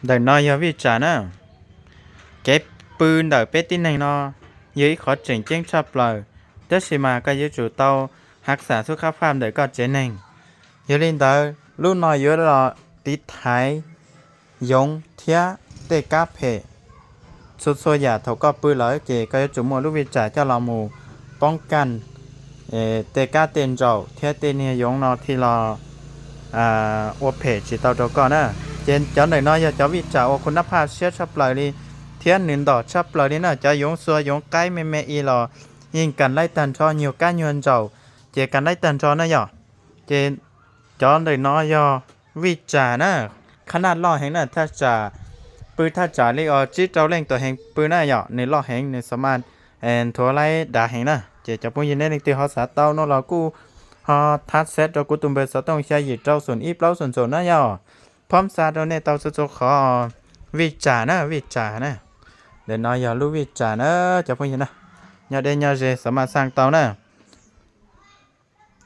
Ntawm no yog vij tsam na. Kev pw ntawm peb tib neeg no yog ib qhov tseem ceeb tshaj plaws, tab sis mas koj yuav tsum tau hav xam xub qab faj ntawm koj tsev neeg. Yog li ntawd lub no yuav los tiv thaiv yoov thiab tej kab phem. Txhua txhua yam thaum koj pw lawm ces koj yuav tsum muaj lub vij tsam coj los mus poob kaj tej kab tej ntsaum thiab tej niag yoov no thiaj los ua phem tsis tau rau koj na. Ces cov ntawm no yog cov vij tsam uas kuv nab phaj siab tshaj plaws li thiab nws ntom tshaj plaws li na. Cov yoov xua yoov qaib me me i los yeej kas laib tag nrho, nyuag kab nyuag ntsaum ces kas laib tag nrho na yom. Ces cov ntawm no yog vij tsam na, qhab naj loj heev na, thaj tsam pw thaj tsam li os tsib rau leej tuam heev pw na yom, nws loj heev, nws xa maj nthuav laib dav heev na. Ces cov phooj ywg nej leej twg ho xav tau no los kuj ho thab xev rau kuv tus npawb xov tooj xya yim rau xoom ib plaub xoom ntxoom na yom. Phob xa rau nej tau txhua txhua qhov. Vij tsam na, vij tsam na. Ntawm no yog lub vij tsam na cov phooj ywg na. Nyob deb nyob ze xa maj xaj tau na.